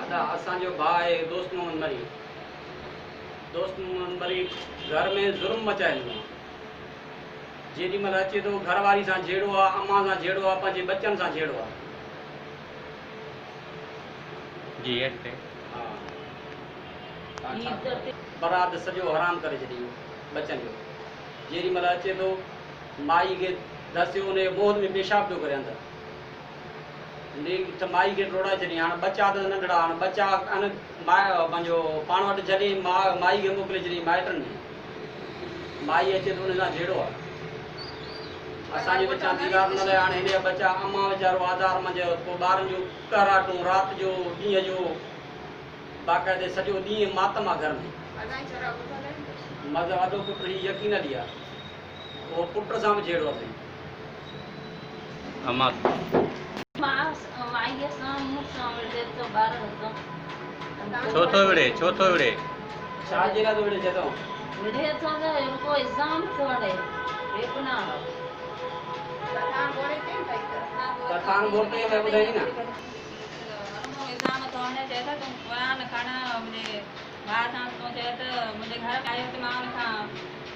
ادا असांजो भाउ आहे दोस्त मोहम्मद मरी। दोस्त मोहम्मद मरी घर में ज़ुल्म मचाए ॾिनो आहे। जेॾी महिल अचे थो घरवारी सां झेड़ो आहे, अम्मा सां झेड़ो आहे, पंहिंजे बच्चनि सां झेड़ो आहे। जी अॻिते। हा, बरात सॼो हराम करे छॾी बच्चनि जो। जेॾी महिल अचे थो माई खे दसियो, हुनजे मुंहं में पेशाब पियो करे अंदरि, त माई खे टिोड़ाए छॾी। हाणे बच्चा त नंढड़ा, हाणे बच्चा आहिनि पंहिंजो पाण वटि छॾी माई खे मोकिले छॾी माइटनि में। माई अचे त हुन सां झेड़ो आहे। असांजे विचां दीदार न लाइ। हाणे हिन जा बच्चा अम्मा वीचारो आधार मंझि, पोइ ॿारनि जो कराटूं राति जो ॾींहं जो बाक़ाइदे सॼो ॾींहुं मातम आहे घर में। मज़ो वॾो पुटु हीउ यकीन अली आहे, उहो पुट सां बि झेड़ो आहे। अम्मा छो थो विड़े? छो थो विड़े? छा जे लाइ थो विड़े? चए थो विड़े थो त रुगो इल्ज़ाम थो हणे, बेगुनाह। तथान बोलते हैं, मैं ॿुधाई न। इल्ज़ाम थो हणे, चए थो तूं क़ुरान खण मुंहिंजे भाउ सां, तूं चए त मुंहिंजे घर में आयो त मां हुनखां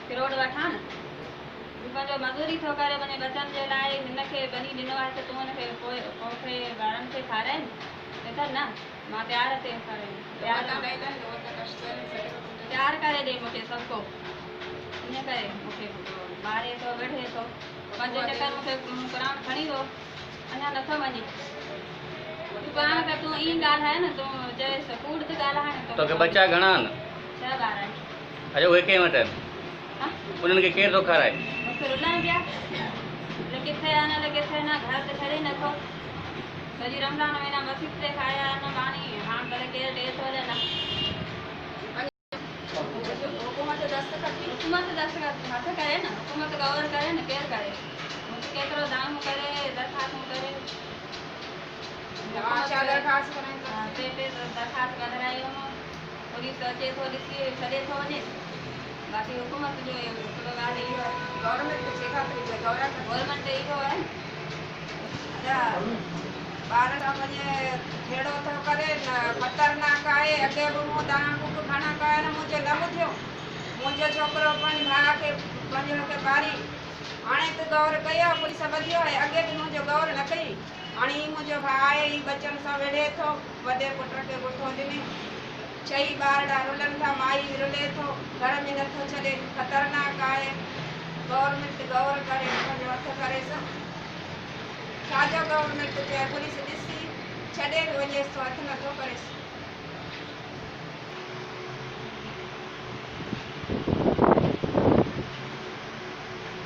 किरोड़ वठां न, पंहिंजो मज़ूरी थो करे पंहिंजे बच्चनि जे लाइ, हिनखे बनी ॾिनो आहे त तूं हुनखे पोइ पोइ ॿारनि खे खाराए न, त न मां तयारु ते तयारु करे ॾे मूंखे सभु को। इन करे मूंखे मारे थो, विढ़े थो। पंज चकर मूंखे क़ुरान खणी वियो, अञा नथो वञे। तूं पाण कर, तूं ईअं ॻाल्हाए न, तूं चए कूड़ त ॻाल्हाए न। तोखे बच्चा घणा आहिनि? 6 ॿार आहिनि। अच्छा, उहे कंहिं वटि आहिनि? उन्हनि खे केरु थो खाराए? मूंखे रुलनि पिया, किथे आहिनि अलाए किथे न, घर त छॾे नथो। सॼी रमज़ान महीना मस्जिद ते खाया आहिनि मानी, हाणे भले केरु ॾिए थो अलाए न। हुकूमत दस्तख़त हुकूमत दस्तख़त हथ करे न, हुकूमत गौर करे न, केरु करे? मूंखे केतिरो दाम करे, दरख़्वास्तूं करे, टे टे दरख़्वास्त कढाई हुम। पुलिस अचे थो, ॾिसी छॾे थो वञे। बाक़ी हुकूमत जो हिकिड़ो ॻाल्हि इहो आहे, गवर्नमेंट गवर्नमेंट इहो आहे। ॿार सां वञे झेड़ो थो करे न, ख़तरनाक आहे। अॻे बि मूं तव्हां बुक घणा कया आहिनि, मुंहिंजो न ॿुधियो। मुंहिंजो छोकिरो पंहिंजे भाउ खे पंहिंजे खे मारी, हाणे त गौर कयो, पुलिस ॿधियो आहे। अॻे बि मुंहिंजो गौर न कई। हाणे हीउ मुंहिंजो भाउ आहे, हीउ बच्चनि सां विढ़े थो, वॾे पुट खे गुठो ॾिनी। 6 ॿारड़ा रुलनि था, माई रुले थो, घर में नथो छॾे, ख़तरनाक आहे। गवर्नमेंट गौर करे, पंहिंजो हथु करे छाजो गवर्नमेंट चए, पुलिस ॾिसी छॾे बि वञेसि थो, हथु न